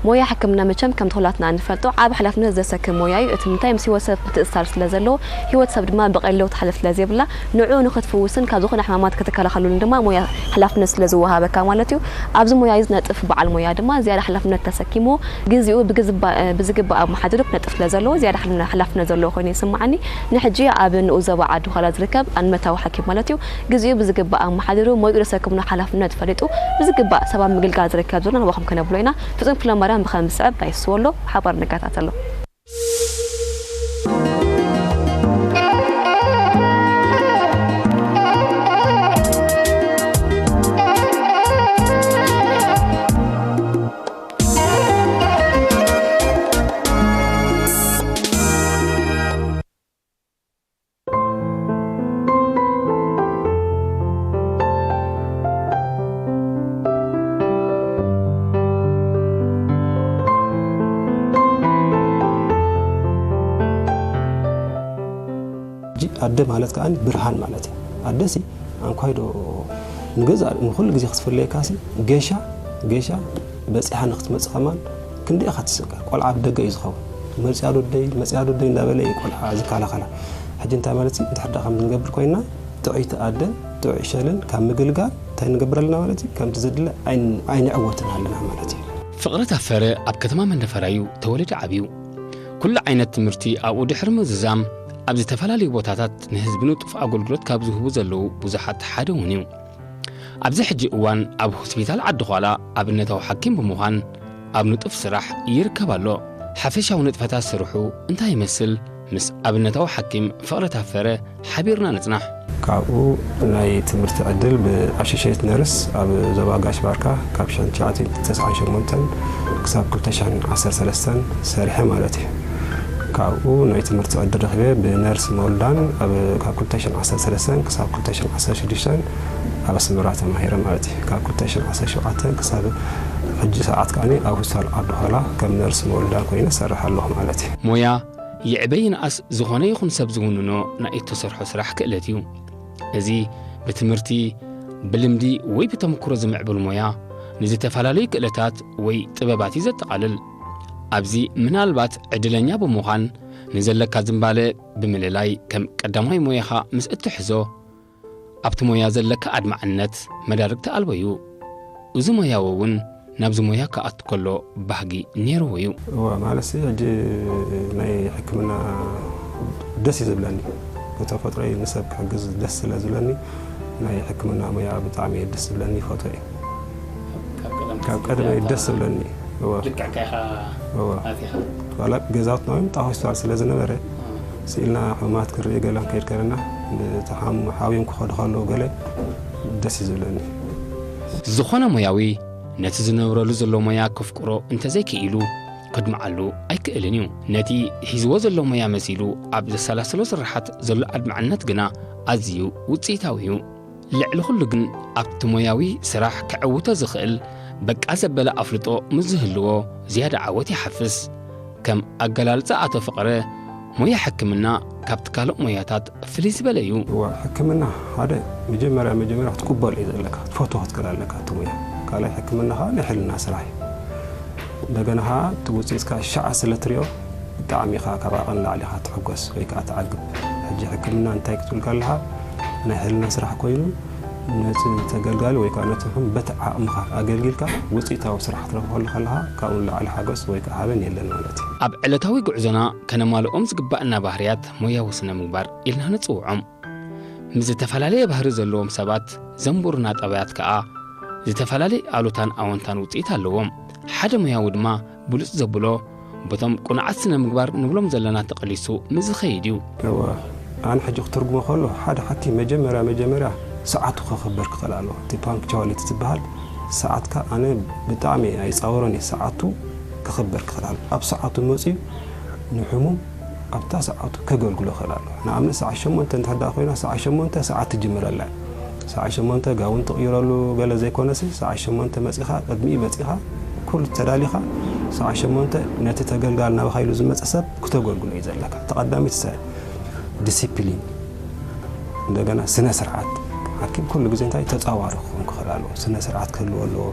ሞያ ሕክምና መቸም ከምቲ ኩላትና እንፈልጦ ዓቢ ሓላፍነት ዘሰክም ሞያ እዩ። እቲ ምንታይ ምስ ህይወት ሰብ ምትእስሳር ስለ ዘለዎ፣ ህይወት ሰብ ድማ ብቐሊሉ ክትሓልፍ ስለ ዘይብላ፣ ንዕኡ ንኽትፍውስን ካብ ዝኾነ ሕማማት ክትከላኸሉን ድማ ሞያ ሓላፍነት ስለ ዝወሃበካ ማለት እዩ። ኣብዚ ሞያ እዚ ዝነጥፍ በዓል ሞያ ድማ ዝያዳ ሓላፍነት ተሰኪሙ፣ ግዜኡ ብግዝባ-፣ ብዝግባእ ኣመሓዲሩ ክነጥፍ ስለ ዘለዎ፣ ዝያዳ ሓላፍነ-፣ ሓላፍነት ዘለዎ ኮይኑ ይስምዓኒ። ንሕጂ ኣብ ንኡስ ዞባ ዓዲ ዃላ ዝርከብ ኣንመታዊ ሓኪም ማለት እዩ፣ ግዜኡ ብዝግባእ ኣመሓዲሩ፣ ሞይኡ ዘሰክምሉ ሓላፍነት ፈሊጡ፣ ብዝግባእ ሰባት ምግልጋል ዝርከብ ዘሎ ናባኹም ከነብሎ ኢና። ፍጹም ክፍለማርያም ብኸም ዝስዕብ ናይ ስወሎ ብሓባር ንከታተሎ። ሕጂ ኣደ ማለት ከኣ ብርሃን ማለት እዩ። ኣደሲ ኣንኳይ ዶ ንገዛ ንኹሉ ግዜ ክትፍለየካሲ፣ ጌሻ፣ ጌሻ በጺሓ ንክትመጽእ ከማን ክንደይ ኢኻ ትስቀ? ቆልዓ ኣብ ደገ እዩ ዝኸውን። መጽያ ዶ ደይ፣ መጽያ ዶ ደይ እንዳበለ እዩ ቆልዓ ዝከላኸላ። ሕጂ እንታይ ማለት እዩ? እንድሕር ደኣ ከም ንገብር ኮይና፣ ጥዑይቲ ኣደን ጥዑይ ሸልን ካብ ምግልጋል እንታይ ንገብር ኣለና ማለት እዩ? ከምቲ ዝድለ ኣይን-፣ ኣይንዕወትን ኣለና ማለት እዩ። ፍቕረ ታፈረ ኣብ ከተማ መንደፈራ እዩ ተወሊዱ ዓብዩ። ኩሉ ዓይነት ትምህርቲ ኣብኡ ድሕሪ ምዝዛም፣ ኣብ ዝተፈላለዩ ቦታታት ንህዝቢ ንጡፍ ኣገልግሎት ካብ ዝህቡ ዘለዉ ብዙሓት ሓደ እውን እዩ። ኣብዚ ሕጂ እዋን ኣብ ሆስፒታል ዓዲ ዃላ ኣብነታዊ ሓኪም ብምዃን ኣብ ንጡፍ ስራሕ ይርከብ ኣሎ። ሓፈሻዊ ንጥፈታት ስርሑ እንታይ ይመስል? ምስ ኣብነታዊ ሓኪም ፍቕረ ታፈረ ሓቢርና ንጽናሕ። ካብኡ ናይ ትምህርቲ ዕድል ብኣሾሼት ነርስ ኣብ ዞባ ጋሽ ባርካ ካብ ሽሕን ትሽዓተ ሚእትን ተስዓን ሸሞንተን ክሳብ ክልተ ሽሕን ዓሰርተ ሰለስተን ሰሪሐ ማለት እዩ። ካብኡ ናይ ትምህርቲ ዕድል ረኺበ ብነርስ መወልዳን ኣብ፣ ካብ ክልተ ሽሕን ዓሰርተ ሰለስተን ክሳብ ክልተ ሽሕን ዓሰርተ ሽዱሽተን ኣብ ኣስመራ ተማሂረ ማለት እዩ። ካብ ክልተ ሽሕን ዓሰርተ ሸውዓተን ክሳብ ሕጂ ሰዓት ከኣ ኣብ ሆስፒታል ዓዲ ዃላ ከም ነርስ መወልዳን ኮይነ እሰርሕ ኣለኹ ማለት እዩ። ሞያ ይዕበ ይንኣስ ዝኾነ ይኹን ሰብ ዝውንኖ ናይ እተሰርሖ ስራሕ ክእለት እዩ። እዚ ብትምህርቲ፣ ብልምዲ ወይ ብተመክሮ ዝምዕብል ሞያ ንዝተፈላለዩ ክእለታት ወይ ጥበባት እዩ ዘጠቓልል። ኣብዚ ምናልባት ዕድለኛ ብምዃን ንዘለካ ዝንባለ ብምልላይ ከም ቀዳማይ ሞያኻ ምስ እትሕዞ፣ ኣብቲ ሞያ ዘለካ ኣድማዕነት መዳርግቲ ኣልቦ እዩ። እዚ ሞያዊ እውን ናብዚ ሞያ ክኣቱ ከሎ ባህጊ ነይርዎ እዩ። እዋ፣ ማለትሲ ሕጂ ናይ ሕክምና ደስ እዩ ዝብለኒ። ብተፈጥሮይ ንሰብ ክሕግዝ ደስ ስለ ዝብለኒ ናይ ሕክምና ሞያ ብጣዕሚ እዩ ደስ ዝብለኒ፣ ይፈትዎ እዩ። ካብ ቀደም ካብ ቀደመ እዩ ደስ ዝብለኒ። እዋ። ልክዕ ከይኻ እዋ። ኣቲኻ። ዋላ ገዛውትና እውን ጣፍ ሆስፒታል ስለ ዝነበረ፣ ስኢልና ሕሙማት ክንርኢ ገለ ክንከይድ ከለና፣ ንተሓሙ ሓውዮም ክኸዱ ከለዉ ገለ ደስ እዩ ዝብለኒ። ዝኾነ ሞያዊ ነቲ ዝነብረሉ ዘሎ ሞያ ከፍቅሮ እንተዘይክኢሉ፣ ከድምዓሉ ኣይክእልን እዩ። ነቲ ሒዝዎ ዘሎ ሞያ መሲሉ ኣብ ዘሰላስሎ ስርሓት ዘሎ ኣድማዕነት ግና ኣዝዩ ውጽኢታዊ እዩ። ልዕሊ ኩሉ ግን ኣብቲ ሞያዊ ስራሕ ከዕውቶ ዝኽእል በቃ ዘበለ ኣፍልጦ ምስ ዝህልዎ ዝያዳ ዓወት ይሓፍስ። ከም ኣገላልጻ ኣቶ ፍቕረ፣ ሞያ ሕክምና ካብቲ ካልእ ሞያታት ፍልይ ዝበለ እዩ። እዋ፣ ሕክምና ሓደ መጀመርያ መጀመርያ ክትቅበሎ እዩ ዘለካ፣ ክትፈትዎ ክትክእል ኣለካ እቲ ሞያ። ካልኣይ ሕክምና ከዓ ናይ ሕልና ስራሕ እዩ። እንደገና ከዓ እቲ ውፅኢትካ ሻዕ ስለ ትሪኦ ብጣዕሚ ኢኻ ካብ ዓቐን ላዕሊ ኢኻ ትሕጎስ ወይ ከዓ ትዓግብ። ሕጂ ሕክምና እንታይ ክትብል ከለኻ ናይ ሕልና ስራሕ ኮይኑ ነቲ ተገልጋሊ ወይ ከዓ ነቲ ሕሙም በቲ ዓቕምኻ ኣገልጊልካ ውፅኢታዊ ስራሕ ክትረኽበሉ ከለኻ ካብኡ ንላዕሊ ሓጎስ ወይ ከዓ ሃበን የለን ማለት እዩ። ኣብ ዕለታዊ ጉዕዞና ከነማልኦም ዝግባእና ባህርያት ሞያዊ ስነ ምግባር ኢልና ንጽውዖም። ምስ ዝተፈላለየ ባህሪ ዘለዎም ሰባት ዘንቡርና ጠባያት ከኣ ዝተፈላለየ ኣሉታን ኣወንታን ውጽኢት ኣለዎም። ሓደ ሞያዊ ድማ ብሉጽ ዘብሎ በቶም ቅኑዓት ስነ ምግባር ንብሎም ዘለና ተቐሊሱ ምስ ዝኸይድ እዩ። እወ፣ ኣነ ሕጂ ክትርጉሞ ከሎ ሓደ ሓኪም መጀመርያ መጀመርያ ሰዓቱ ከኽብር ክኽእል ኣለዎ። እቲ ፓንክቹዋሊቲ ዝበሃል ሰዓትካ ኣነ ብጣዕሚ ኣይጻወሮን እየ። ሰዓቱ ከኽብር ክኽእል ኣለዎ። ኣብ ሰዓቱ መጺኡ ንሕሙም ኣብታ ሰዓቱ ከገልግሎ ይኽእል ኣሎ። ንኣብነት ሰዓት ሸሞንተ እንድሕር ደኣ ኮይና ሰዓት ሸሞንተ ሰዓት ትጅምረላ እያ። ሰዓት ሸሞንተ ጋውን ትቕይረሉ ገለ ዘይኮነሲ ሰዓት ሸሞንተ መጺኻ ቅድሚኡ መጺኻ ኩሉ ተዳሊኻ ሰዓት ሸሞንተ ነቲ ተገልጋሊ ናባኻ ኢሉ ዝመጸ ሰብ ክተገልግሎ እዩ ዘለካ። ተቐዳሚት ሰ-፣ ዲሲፕሊን እንደገና ስነ ስርዓት ሓኪም ኩሉ ግዜ እንታይ ተጻዋሪ ክኸውን ክኽእል ኣለዎ። ስነ ስርዓት ክህልዎ ኣለዎ።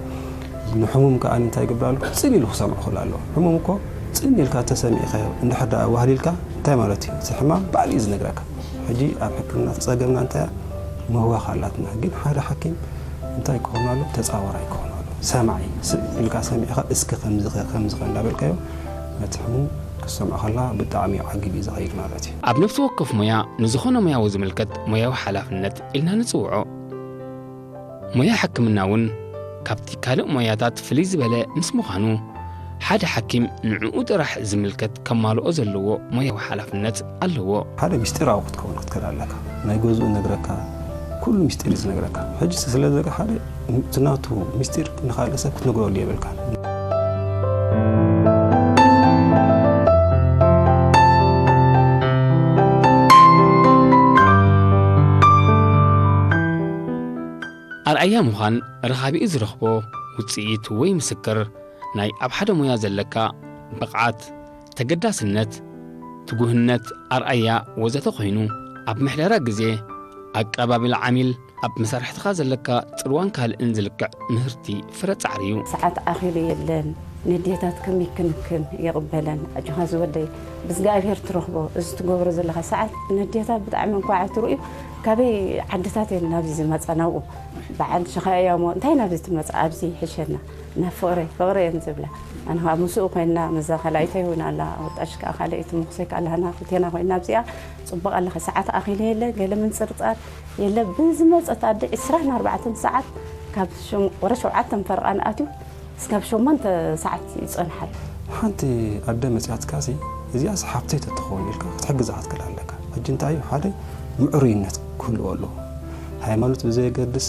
ንሕሙም ከኣ እንታይ ይገብር ኣሎ? ጽን ኢሉ ክሰምዖ ክእል ኣለዎ። ሕሙም እኮ ጽን ኢልካ ተሰሚዕካዮ እንድሕር ደኣ ዋህሊልካ እንታይ ማለት እዩ? እቲ ሕማም ባዕሉ እዩ ዝነግረካ። ሕጂ ኣብ ሕክምና ተጸገምና እንታይ እያ? ምህዋኽ ኣላትና። ግን ሓደ ሓኪም እንታይ ክኸውን ኣሎ? ተጻዋራይ ክኸውን ኣሎ። ሰማዒ፣ ስቕ ኢልካ ሰሚዕካ እስኪ ከምዚ ኸ፣ ከምዚ ኸ እንዳበልካዮ ነቲ ሕሙም ክሰምዖ ከላ ብጣዕሚ ዓጊብ እዩ ዝኸይድ ማለት እዩ። ኣብ ነፍሲ ወከፍ ሞያ ንዝኾነ ሞያዊ ዝምልከት ሞያዊ ሓላፍነት ኢልና ንጽውዖ። ሞያ ሕክምና እውን ካብቲ ካልእ ሞያታት ፍልይ ዝበለ ምስ ምዃኑ፣ ሓደ ሓኪም ንዕኡ ጥራሕ ዝምልከት ከማልኦ ዘለዎ ሞያዊ ሓላፍነት ኣለዎ። ሓደ ምስጢራዊ ክትከውን ክትክእል ኣለካ። ናይ ገዝኡ ነግረካ፣ ኩሉ ምስጢር እዩ ዝነግረካ። ሕጂ ስለ ዘገ ሓደ እቲ ናቱ ምስጢር ንኻልእ ሰብ ክትነግረሉ የብልካን። ኣርኣያ ምዃን ረኻቢኡ ዝረኽቦ ውጽኢት ወይ ምስክር ናይ ኣብ ሓደ ሞያ ዘለካ ብቕዓት፣ ተገዳስነት፣ ትጉህነት፣ ኣርኣያ ወዘተ ኮይኑ፣ ኣብ ምሕደራ ግዜ፣ ኣቀባብላ ዓሚል፣ ኣብ መሳርሕትኻ ዘለካ ጽልዋን ካልእን ዝልክዕ ምህርቲ ፍረ ጻዕሪ እዩ። ሰዓት ኣኺሉ የለን፣ ንዴታት ከመይ ክንክን ይቕበለን። ኣጆኻ ዝወደይ፣ ብእግዚኣብሔር ትረኽቦ፣ እዚ ትገብሮ ዘለኻ ሰዓት ንዴታት ብጣዕሚ እንኳዕ ትርእዩ። ካበይ ዓድታት እየን ናብዚ ዝመጻ ናብኡ? በዓል ሸኻ እያ እሞ፣ እንታይ ናብዚ ትመጻ? ኣብዚ ይሕሸና። ናብ ፍቕረይ፣ ፍቕረይ እየን ዝብላ። ኣነ ኸዓ ምስኡ ኮይና፣ ምስዛ ካልኣይተይ እውን ኣላ፣ ወጣሽ ከኣ ካልኣይቲ ምኽሰይ ከኣ ኣላና፣ ክልቴና ኮይና ኣብዚኣ፣ ጽቡቕ ኣለኻ፣ ሰዓት ኣኺሉ የለ፣ ገለ ምንጽርጻር የለ፣ ብዝመጸት ኣደ ዕስራን ኣርባዕተን ሰዓት፣ ካብ ሸም-፣ ወረ ሸውዓተን ፈረቓ ንኣትዩ፣ እስካብ ሸሞንተ ሰዓት ይጸንሓል። ሓንቲ ኣደ መጺኣትካሲ፣ እዚኣስ ሓፍተይ ተትኸውን ኢልካ ክትሕግዛ ክትክእል ኣለካ። ሕጂ እንታይ እዩ? ሓደ ምዕሩይነት ክህልዎ ኣለዎ። ሃይማኖት ብዘየገድስ፣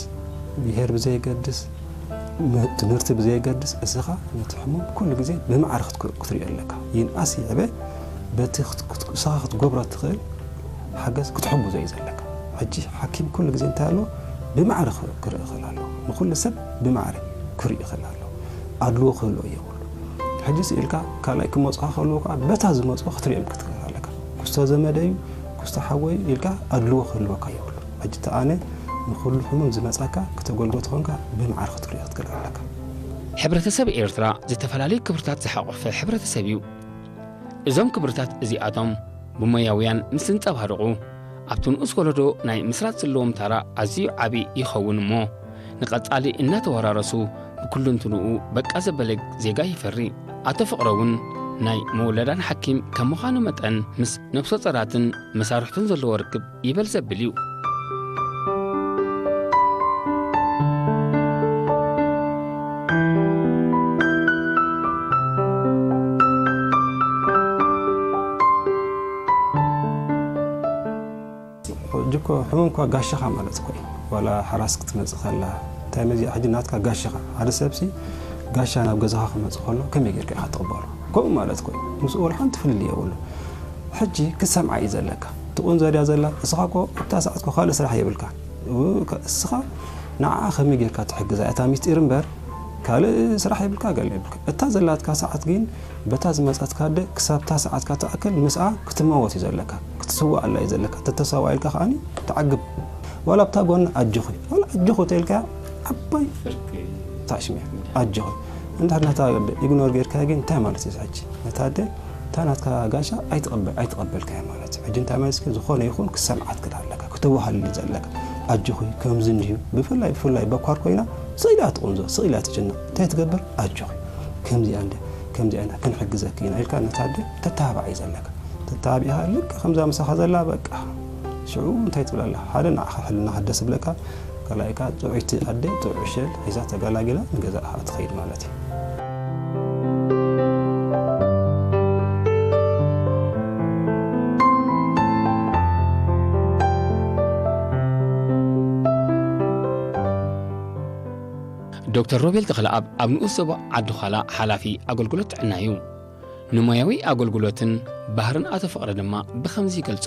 ብሄር ብዘየገድስ፣ ም-፣ ትምህርቲ ብዘየገድስ፣ እስኻ ነቲ ሕሙም ኩሉ ግዜ ብማዕረ ክትክ-፣ ክትሪኦ ኣለካ። ይንኣስ ይዕበ፣ በቲ ክት-፣ ክት-፣ እስኻ ክትገብሮ እትኽእል ሓገዝ ክትሕግዞ እዩ ዘለካ። ሕጂ ሓኪም ኩሉ ግዜ እንታይ ኣለዎ? ብማዕረ ክ-፣ ክርኢ ይኽእል ኣለዎ። ንኹሉ ሰብ ብማዕረ ክርኢ ይኽእል ኣለዎ። ኣድልዎ ክህልዎ የብሉ። ሕጂ ስኢልካ ካልኣይ ክመጽኻ ከለዉ ከኣ በታ ዝመጽኦ ክትሪኦም ክትክእል ኣለካ። ክስቶ ዘመደዩ፣ ክስቶ ሓወዩ ኢልካ ኣድልዎ ክህልወካ የብሉ። ሕጂ እቲ ኣነ ንኹሉ ሕሙም ዝመጻካ ክተገልግሎ ተኾንካ ብማዕረ ክትሪኦ ክትክእል ኣለካ። ሕብረተሰብ ኤርትራ ዝተፈላለዩ ክብርታት ዝሓቖፈ ሕብረተሰብ እዩ። እዞም ክብርታት እዚኣቶም ብሞያውያን ምስ ዝንጸባረቑ፣ ኣብቲ ንኡስ ወለዶ ናይ ምስራጽ ዘለዎም ታራ ኣዝዩ ዓቢ ይኸውን እሞ፣ ንቐጻሊ እናተወራረሱ ብኩልንትንኡ በቃ ዘበለ ዜጋ ይፈሪ። ኣቶ ፍቕረ እውን ናይ መወለዳን ሓኪም ከም ምዃኑ መጠን፣ ምስ ነብሰ ጾራትን መሳርሕቱን ዘለዎ ርክብ ይበል ዘብል እዩ። ሕጂ እኮ ሕሙም እኳ ጋሻኻ ማለት እኮ እዩ። ዋላ ሓራስ ክትመጽእ ከላ፣ እንታይ መዚኣ ሕጂ ናትካ ጋሻኻ። ሓደ ሰብሲ ጋሻ ናብ ገዛኻ ክመጽእ ከሎ ከመይ ጌርካ ኢኻ ትቕበሎ? ከምኡ ማለት እኮ እዩ። ምስኡ ዋላ ሓንቲ ፍልልይ የብሉን። ሕጂ ክትሰምዓ እዩ ዘለካ። ትቑንዘ ድያ ዘላ? እስኻ እኮ ኣብታ ሰዓት እኮ ካልእ ስራሕ የብልካ። እ-፣ ከ-፣ እስኻ ንዓኣ ከመይ ጌርካ ትሕግዛ? እታ ሚስጢር እምበር ካልእ ስራሕ የብልካ፣ ገለ የብልካ። እታ ዘላትካ ሰዓት ግን በታ ዝመጸትካ ኣደ ክሳብ እታ ሰዓት ክትኣክል ምስኣ ክትመወት እዩ ዘለካ። ክትስዋኣላ እዩ ዘለካ። ተተሰዋኢልካ ከኣኒ ትዓግብ። ዋላ ኣብታ ጎኒ ኣጆኺ፣ ዋላ ኣጆኺ ተኢልካ ዓባይ ታሽሚያ ኣጆኺ። እንድሕር ነታ ኣደ ኢግኖር ጌርካ ግን እንታይ ማለት እዩ ሕጂ? ነታ ኣደ እታ ናትካ ጋሻ ኣይትቐበ-፣ ኣይትቐበልካያ ማለት እዩ። ሕጂ እንታይ ማለት እዩ? ዝኾነ ይኹን ክሰምዓ ትክእል ኣለካ፣ ክተዋህልል ዘለካ። ኣጆኺ፣ ከምዚ እንድዩ። ብፍላይ፣ ብፍላይ በኳር ኮይና ስቕ ኢላ ትቑንዞ፣ ስቕ ኢላ ትጭነቕ። እንታይ ትገብር? ኣጆኺ፣ ከምዚኣ እንደ፣ ከምዚኣ ኢና፣ ክንሕግዘኪ ኢና ኢልካ ነታ ኣደ ተተባባዕ እዩ ዘለካ። ተተባቢዕኻ ልክዕ ከምዛ ምሳኻ ዘላ በቃ ሽዑ እንታይ ትብል ኣላ? ሓደ ንዓኻ ሕልናኻ ደስ ይብለካ፣ ካልኣይካ ጥዑይቲ ኣደ ጥዑይ ሸል ሒዛ ተገላጊላ ንገዛኣ ትኸይድ ማለት እዩ። ዶክተር ሮቤል ተኽለኣብ ኣብ ንኡስ ዞባ ዓዲ ዃላ ሓላፊ ኣገልግሎት ጥዕና እዩ። ንሞያዊ ኣገልግሎትን ባህርን ኣቶ ፍቕረ ድማ ብኸምዚ ይገልጾ።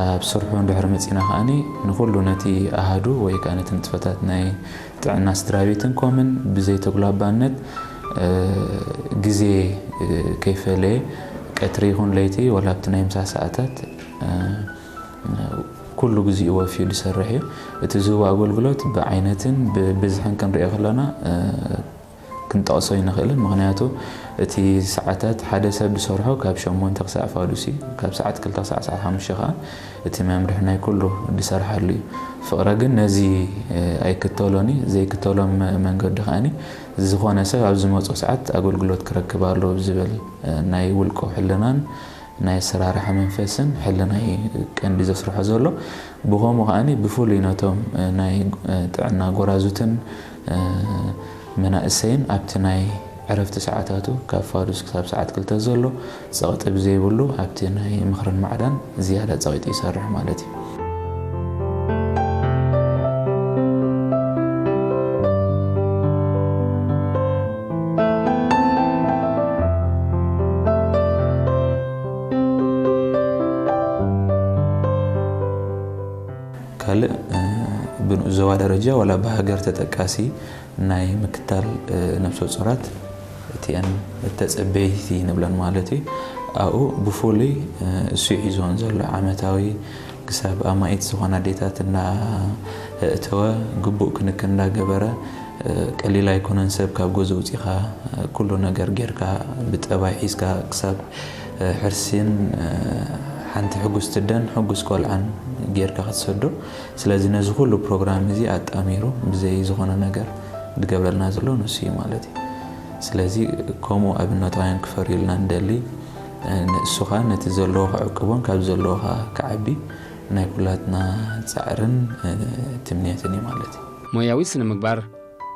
ኣብ ስርሑ እንድሕር መጺና ከኣኒ ንኹሉ ነቲ ኣሃዱ ወይ ከኣ ነቲ ንጥፈታት ናይ ጥዕና ስድራ ቤትን ኮምን ብዘይ ተጉላባነት፣ እ፣ ግዜ፣ እ፣ ከይፈለየ ቀትሪ ይኹን ለይቲ ወላ ኣብቲ ናይ ምሳ ሰዓታት፣ እ፣ ኩሉ ግዜኡ ወፊዩ ዝሰርሕ እዩ። እቲ ዝህቦ ኣገልግሎት ብዓይነትን ብብዝሕን ክንሪኦ ከለና፣ እ፣ ክንጠቕሶ ኣይንኽእልን። ምኽንያቱ እቲ ሰዓታት ሓደ ሰብ ዝሰርሖ ካብ ሸሞንተ ክሳዕ ፋዱስ እዩ፣ ካብ ሰዓት ክልተ ክሳዕ ሰዓት ሓሙሽተ ከኣ እቲ መምርሒ ናይ ኩሉ ዝሰርሓሉ እዩ። ፍቕረ ግን ነዚ፣ እ፣ ኣይክተሎን እዩ። ዘይክተሎ መ-፣ መንገዲ ከኣኒ ዝኾነ ሰብ ኣብ ዝመጾ ሰዓት ኣገልግሎት ክረክብ ኣለዎ ዝብል፣ እ፣ ናይ ውልቁ ሕልናን ናይ ኣሰራርሓ መንፈስን ሕልናይ ቀንዲ ዘስርሖ ዘሎ። ብኸምኡ ከኣኒ ብፍሉይ ነቶም፣ እ፣ ናይ፣ እ፣ ጥዕና ጎራዙትን፣ እ፣ መናእሰይን ኣብቲ ናይ ዕረፍቲ ሰዓታቱ ካብ ፋዱስ ክሳብ ሰዓት ክልተ ዘሎ ጸቕጢ ብዘይብሉ ኣብቲ ናይ ምኽርን ማዕዳን ዝያዳ ጸቒጡ ይሰርሕ ማለት እዩ። ካልእ፣ እ፣ ብንኡስ ዞባ ደረጃ ዋላ ብሃገር ተጠቃሲ ናይ ምክታል፣ እ፣ ነብሰ ጹራት እቲአን ተጸበይቲ ንብለን ማለት እዩ። ኣብኡ ብፍሉይ፣ እ፣ እሱ ሒዝዎን ዘሎ ዓመታዊ ክሳብ ኣማኢት ዝኾና ኣዴታት እናእተወ ግቡእ ክንክን እናገበረ፣ እ፣ ቀሊል ኣይኮነን። ሰብ ካብ ገዝኡ ውጺኻ፣ እ፣ ኩሉ ነገር ጌርካ ብጠባይ ሒዝካ ክሳብ፣ እ፣ ሕርሲን፣ እ፣ ሓንቲ ሕጉስቲ ኣደን ሕጉስ ቆልዓን ጌርካ ክትሰዶ። ስለዚ ነዚ ኩሉ ፕሮግራም እዚ ኣጣሚሩ ብዘይ ዝኾነ ነገር ዝገብረልና ዘሎ ንሱ እዩ ማለት እዩ። ስለዚ ከምኡ ኣብነታውያን ክፈርዩልና ንደሊ፣ እ፣ ንእሱ ኸኣ ነቲ ዘለዎ ክዕቅቦን ካብ ዘለዎ ኸኣ ክዓቢ ናይ ኩላትና ጻዕርን፣ እ፣ ትምኒትን እዩ ማለት እዩ። ሞያዊ ስነ ምግባር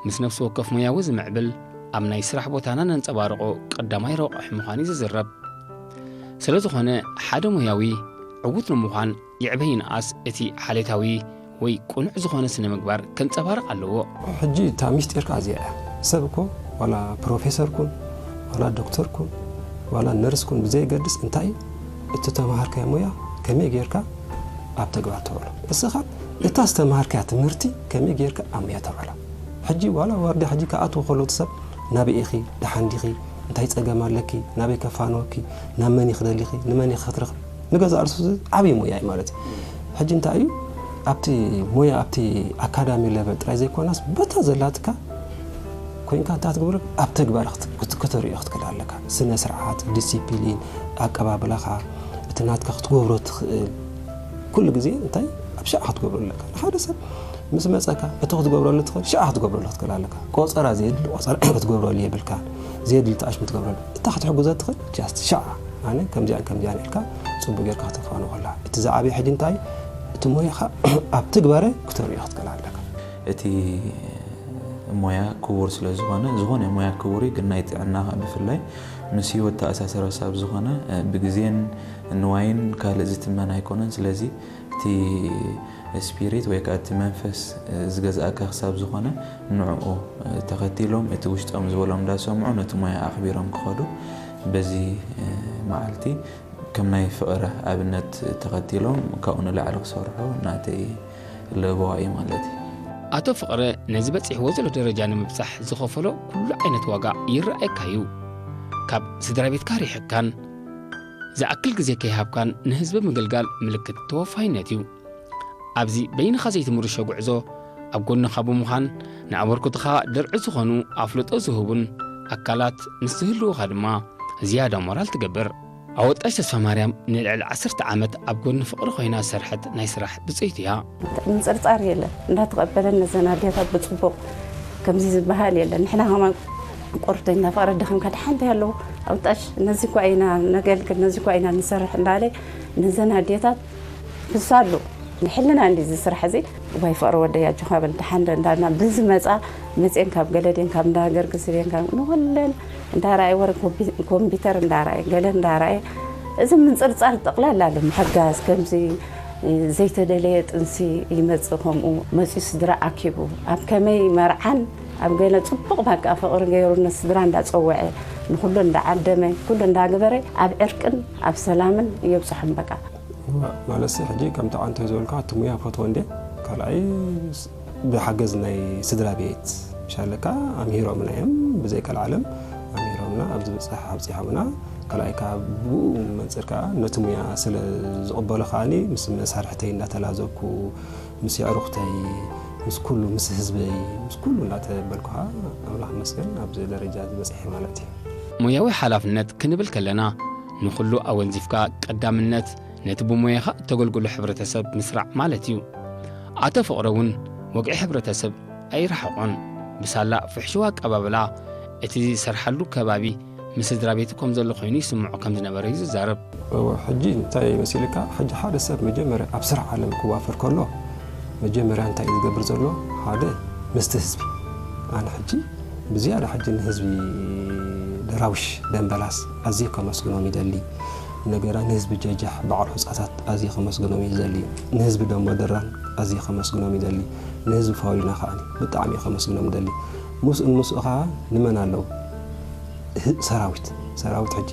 ምስ ነፍሲ ወከፍ ሞያዊ ዝምዕብል፣ ኣብ ናይ ስራሕ ቦታና ነንጸባርቖ ቀዳማይ ረቋሒ ምዃን እዩ ዝዝረብ። ስለ ዝኾነ፣ ሓደ ሞያዊ ዕዉት ንምዃን ይዕበ ይንኣስ እቲ ሓሌታዊ ወይ ቅኑዕ ዝኾነ ስነ ምግባር ከንጸባርቕ ኣለዎ። ሕጂ እታ ሚስጢር ከኣ እዚኣ እያ። ሰብ እኮ ዋላ ፕሮፌሰር ኩን፣ ዋላ ዶክተር ኩን፣ ዋላ ነርስ ኩን ብዘየገድስ እንታይ እዩ? እቲ ተማሃርካዮ ሞያ ከመይ ጌርካ ኣብ ተግባር ተውዕሎ? እስኻ እታ ዝተማሃርካያ ትምህርቲ ከመይ ጌርካ ኣብ ሞያ ተውዕላ? ሕጂ ዋላ ዋርድያ ሕጂ ክኣትዉ ከለዉ እቲ ሰብ ናበይ ኢኺ? ደሓን ዲኺ? እንታይ ጸገም ኣለኪ? ናበይ ከፋንወኪ? ናብ መን ኢኺ ደሊኺ? ንመን ኢኺ ክትረኽቢ? ንገዛእ ርእሱ ዓብዪ ሞያ እዩ ማለት እዩ። ሕጂ እንታይ እዩ? ኣብቲ ሞያ፣ ኣብቲ ኣካዳሚ ለቨል ጥራይ ዘይኮናስ፣ በታ ዘላትካ ኮይንካ እንታይ ክትገብር፣ ኣብ ተግባር ክት-፣ ክት-፣ ክተርእዮ ክትክእል ኣለካ። ስነ ስርዓት፣ ዲሲፕሊን፣ ኣቀባብላኻ፣ እቲ ናትካ ክትገብሮ ትኽእል፣ ኩሉ ግዜ እንታይ ኣብ ሽዓ ክትገብሮ ኣለካ። ንሓደ ሰብ ምስ መጸካ፣ እቲ ክትገብረሉ ትኽእል፣ ሽዓ ክትገብረሉ ክትክእል ኣለካ። ቆጸራ ዘየድሊ ቆጸራ ክትገብረሉ የብልካን። ዘየድሊ ተኣሽሙ ትገብረሉ። እታ ክትሕግዞ ትኽእል፣ ጃስት ሽዓ፣ ኣነ ከምዚኣን ከምዚኣን ኢልካ ጽቡቅ ጌርካ ክትፋኖ ከላ። እቲ ዝዓበየ ሕጂ እንታይ? እቲ ሞያኻ ኣብ ትግባረ ክተርእዮ ክትክእል ኣለካ። እቲ ሞያ ክቡር ስለ ዝኾነ፣ ዝኾነ ሞያ ክቡር እዩ፣ ግን ናይ ጥዕና ብፍላይ ምስ ህይወት ተኣሳሰረ ሳብ ዝኾነ፣ ብግዜን ንዋይን ካልእ ዝትመን ኣይኮነን። ስለዚ እቲ ስፒሪት ወይ ከኣ እቲ መንፈስ ዝገዝኣካ ክሳብ ዝኾነ፣ ንዕኡ ተኸቲሎም፣ እቲ ውሽጦም ዝበሎም እንዳሰምዑ፣ ነቲ ሞያ ኣኽቢሮም ክኸዱ፣ በዚ መዓልቲ ከም ናይ ፍቕረ ኣብነት ተኸቲሎም፣ ካብኡ ንላዕሊ ክሰርሑ ናተይ ለበዋ እዩ ማለት እዩ። ኣቶ ፍቕረ ነዚ በጺሕዎ ዘሎ ደረጃ ንምብጻሕ ዝኸፈሎ ኩሉ ዓይነት ዋጋ ይረኣየካ እዩ። ካብ ስድራ ቤትካ ርሒቕካን ዝኣክል ግዜ ከይሃብካን ንህዝቢ ምግልጋል ምልክት ተወፋይነት እዩ። ኣብዚ በይንኻ ዘይትምርሾ ጉዕዞ ኣብ ጎንኻ ብምዃን ንኣበርክቶኻ ድርዒ ዝኾኑ ኣፍልጦ ዝህቡን ኣካላት ምስ ዝህልዉኻ ድማ ዝያዳ ሞራል ትገብር። ኣወጣሽ ተስፋማርያም ንልዕሊ ዓሰርተ ዓመት ኣብ ጎኒ ፍቕሪ ኮይና ዝሰርሐት ናይ ስራሕ ብጽይቲ እያ። ምንጽርጻር የለን። እንዳተቐበለን ነዘን ኣዴታት ብጽቡቕ ከምዚ ዝበሃል የለን። ንሕና ከማን ቁርተኛ ፍቕሪ ደኺምካ ደሓን እንታይ ኣለዎ? ኣውጣሽ ነዚ እኳ ኢና ነገልግል፣ ነዚ እኳ ኢና ንሰርሕ እንዳለ ነዘን ኣዴታት ክሳሉ ንሕልና እንዲ እዚ ስራሕ እዚ። እዋይ ፍቕሪ ወደይ ኣጆኻ በል ደሓን ዶ እንዳልና ብዝመጻ መጽየን ካብ ገለ ድየን ካብ እንዳ ሃገር ግዝብ እየን ካብ ንኹለን እንዳረኣየ ወረ ኮምፒ-፣ ኮምፒተር እንዳረኣየ ገለ እንዳረኣየ እዚ ምንጽርጻር ጠቕላላ ኣሎ። ምሕጋዝ ከምዚ ዘይተደለየ ጥንሲ ይመጽእ፣ ከምኡ መጺኡ ስድራ ኣኪቡ ኣብ ከመይ መርዓን ኣብ ገለ ጽቡቕ በቃ ፍቕሪ ገይሩ ንስድራ እንዳጸወዐ ንኹሉ እንዳዓደመ ኩሉ እንዳገበረ ኣብ ዕርቅን ኣብ ሰላምን የብጽሖም በቃ። ማለትሲ ሕጂ ከምቲ ዓንተ ዝበልካ እቲ ሙያ ፈትዎ እንዴ ካልኣይ ስ-፣ ብሓገዝ ናይ ስድራ ቤት ምሻለካ ኣምሂሮምና እዮም። ብዘይ ቀልዓለም ኣምሂሮምና ኣብዚ ብጻሕ ኣብጺሖምና። ካልኣይ ከዓ ብኡ መንፅር ከዓ ነቲ ሙያ ስለ ዝቕበሎ ከዓኒ ምስ መሳርሕተይ እንዳተላዘብኩ፣ ምስ የዕሩኽተይ፣ ምስ ኩሉ፣ ምስ ህዝበይ፣ ምስ ኩሉ እንዳተበልኩ ከዓ ኣምላኽ ይመስገን ኣብዚ ደረጃ ዝበፅሐ ማለት እዩ። ሞያዊ ሓላፍነት ክንብል ከለና፣ ንኹሉ ኣወንዚፍካ ቀዳምነት ነቲ ብሞያኻ እተገልግሎ ሕብረተሰብ ምስራዕ ማለት እዩ። ኣቶ ፍቕረ እውን ወግዒ ሕብረተሰብ ኣይረሓቖን። ብሳላ ፍሕሽዋ ኣቀባብላ እቲ ዝሰርሓሉ ከባቢ ምስ ስድራ ቤቱ ከም ዘሎ ኮይኑ ይስምዖ ከም ዝነበረ እዩ ዝዛረብ። እወ፣ ሕጂ እንታይ መሲልካ፣ ሕጂ ሓደ ሰብ መጀመርያ ኣብ ስራሕ ዓለም ክዋፈር ከሎ መጀመርያ እንታይ እዩ ዝገብር ዘሎ? ሓደ ምስቲ ህዝቢ፣ ኣነ ሕጂ ብዝያዳ ሕጂ ንህዝቢ ደራውሽ ደንበላስ ኣዝየ ከመስግኖም ይደሊ። እንደገና ንህዝቢ ጀጃሕ በዓል ሑፃታት ኣዝየ ከመስግኖም እዩ ዝደሊ። ንህዝቢ ደንቦ ድራን ኣዝየ ከመስግኖም ይደሊ። ንህዝቢ ፋውሊና ከዓኒ ብጣዕሚ እዩ ከመስግኖም ይደሊ። ምስኡ ምስኡ ከዓ ንመን ኣለዉ? ህ- ሰራዊት ሰራዊት ሕጂ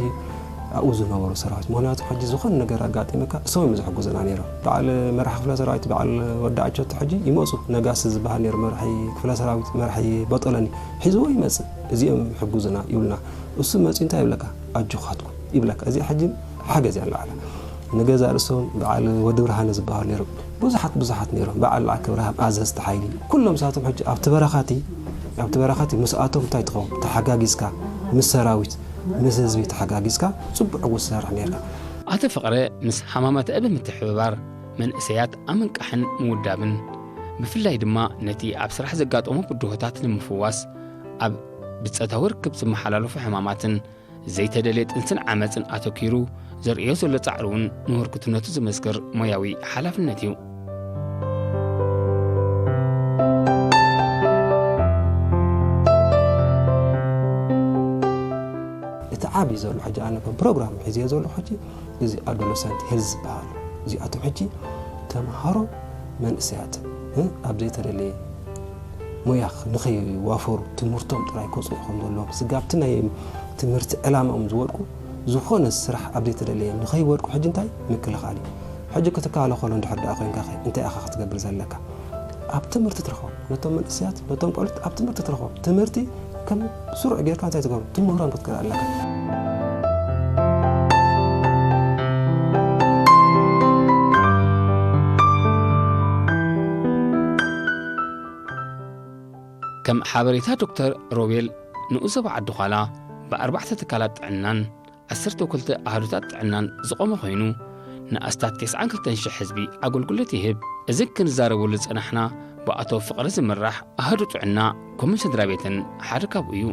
ኣብኡ ዝነበሩ ሰራዊት፣ ምክንያቱ ሕጂ ዝኾነ ነገር ኣጋጢመካ እሶም እዮም ዝሕግዙና ነይሮም። በዓል መራሒ ክፍለ ሰራዊት በዓል ወዲ ኣቸቱ ሕጂ ይመፁ። ነጋሲ ዝበሃል ነይሩ መራሒ ክፍለ ሰራዊት፣ መራሒ ቦጦለኒ ሒዝዎ ይመፅእ። እዚኦም ሕጉዝና ይብሉና። እሱ መፂኡ እንታይ ይብለካ? ኣጆኻትኩም ይብለካ። እዚኣ ሕጂ ሓገዝ እያ ንላዕላ። ንገዛ ርእሶም በዓል ወዲ ብርሃነ ዝበሃሉ ነይሮም። ብዙሓት ብዙሓት ነይሮም። በዓል ለዓከ ብርሃን፣ ኣዘዝቲ ሓይሊ፣ ኩሎም ሳቶም ሕጂ ኣብቲ በረኻቲ ኣብቲ በረኻቲ ምስኣቶም እንታይ ትኸውን? ተሓጋጊዝካ ምስ ሰራዊት ምስ ህዝቢ ተሓጋጊዝካ ፅቡቅ ዕውት ትሰርሕ ነይርካ። ኣቶ ፍቕረ ምስ ሃማማተ ብምትሕብባር መንእሰያት ኣብ ምንቃሕን ምውዳብን፣ ብፍላይ ድማ ነቲ ኣብ ስራሕ ዘጋጠሞ ብድሆታት ንምፍዋስ ኣብ ብጸታዊ ርክብ ዝመሓላለፉ ሕማማትን ዘይተደልየ ጥንስን ዓመጽን ኣተኪሩ ዘርእዮ ዘሎ ጻዕሪ እውን ንህርኩትነቱ ዝምስክር ሞያዊ ሓላፍነት እዩ። እቲ ዓብዪ ዘሎ ሕጂ ኣነ ከም ፕሮግራም ሒዝዮ ዘለኹ ሕጂ እዚ ኣዶለሰንት ሄልዝ ዝበሃል እዚኣቶም ሕጂ ተምሃሮ መንእሰያት እ፣ ኣብ ዘይተደለየ ሞያ ንኸይዋፈሩ ትምህርቶም ጥራይ ከፅንዑ ከም ዘለዎም ስጋብቲ ናይ ትምህርቲ ዕላማኦም ዝወድቁ ዝኾነ ስራሕ ኣብ ዘይተደለየ ንኸይወድቁ ሕጂ እንታይ ምክልኻል እዩ። ሕጂ ክትከላኸሎ እንድሕር ደኣ ኮይንካ ኸ እንታይ ኢኻ ክትገብር ዘለካ? ኣብ ትምህርቲ ትረኽቦም ነቶም መንእሰያት ነቶም ቆልዑት ኣብ ትምህርቲ ትረኽቦም ትምህርቲ ከም ስሩዕ ጌርካ እንታይ ትገብሩ ትምህሮም ክትክእል ኣለካ። ከም ሓበሬታ ዶክተር ሮቤል ንኡስ ዞባ ዓዲ ዃላ ብኣርባዕተ ትካላት ጥዕናን ዓሰርተ ክልተ ኣሃዱታት ጥዕናን ዝቖመ ኮይኑ ንኣስታት ተስዓን ክልተን ሽሕ ህዝቢ ኣገልግሎት ይህብ። እዚ ክንዛረበሉ ዝጸናሕና ብኣቶ ፍቕሪ ዝምራሕ ኣሃዱ ጥዕና ኮምን ስድራ ቤትን ሓደ ካብኡ እዩ።